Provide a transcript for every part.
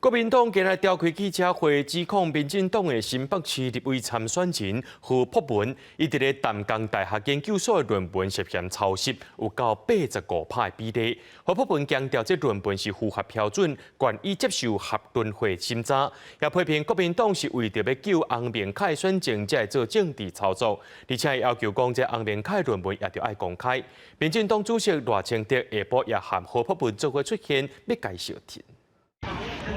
國民黨今日召開記者會，指控民進黨的新北市立委參選人何博文，伊佇咧淡江大學研究所的論文涉嫌抄襲，有夠85%的比例。何博文強調，這論文是符合標準，願意接受學倫會審查，也批評國民黨是為著欲救翁明凱選情，才會做政治操作，而且要求講這翁明凱論文也著愛公開。民進黨主席賴清德下晡也和何博文做伙出現，欲共相挺。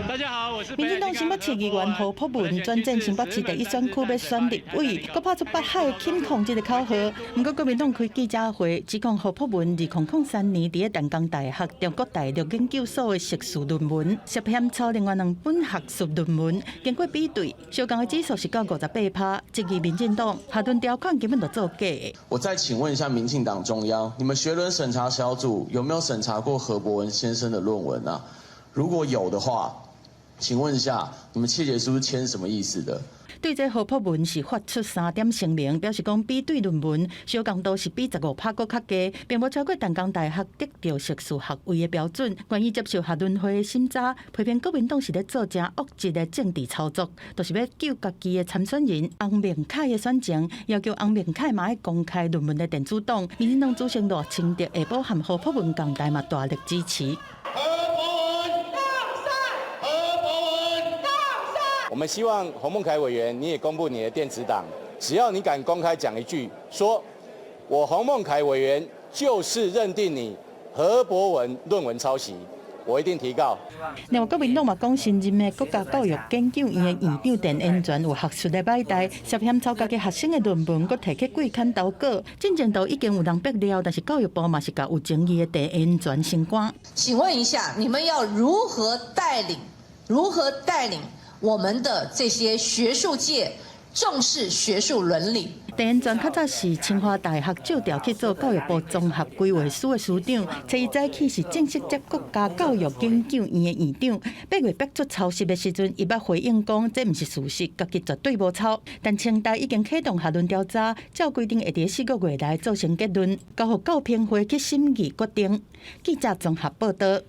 大家好，我是民進黨新北市議員何博文轉戰新北市第一選區欲選立委，閣拍出八海檢控這个口號。毋過國民黨開記者會，指控何博文2003年佇咧淡江大學中國大陸研究所的碩士論文涉嫌抄另外兩本學術論文，經過比對，相仝的指數是到58%，質疑民進黨學倫條款根本就做假的。我再請問一下民進黨中央，你們學倫審查小組有沒有審查過何博文先生的論文啊？如果有的話，請問一下，你們切結書簽什麼意思的？對這何博文是發出三點聲明，表示講比對論文相仝度是比15%閣較低，並無超過淡江大學得著碩士學位的標準，願意接受學倫會的審查。批評國民黨是咧做誠惡質的政治操作，就是欲救家己的參選人翁明凱的選情，要求翁明凱嘛愛公開論文的電子檔。民進黨主席賴清德下晡和何博文仝台嘛大力支持。何博文當選，何博文當選。我們希望洪孟楷委員，你也公布你的電子檔。只要你敢公開講一句，說我洪孟楷委員就是認定你何博文論文抄襲，我一定提告。另外，國民黨嘛講，新任的國家教育研究院的院長陳延全有學術的擺台，涉嫌抄家己學生的論文，閣提去貴刊投稿。進前都已經有人爆料，但是教育部嘛是共有爭議的陳延全升官。請問一下，你們要如何帶領？如何帶領我們的這些學術界重視學術倫理？陳延全較早是清華大學借調去做教育部綜合規劃署的司長，初一早起是正式接國家教育研究院的院長。8月爆出抄襲的時陣，伊捌回應講這毋是事實，家己絕對無抄。但清大已經啟動學倫調查，照規定會佇4個月內做成結論，交予教評會去審議決定。記者綜合報道。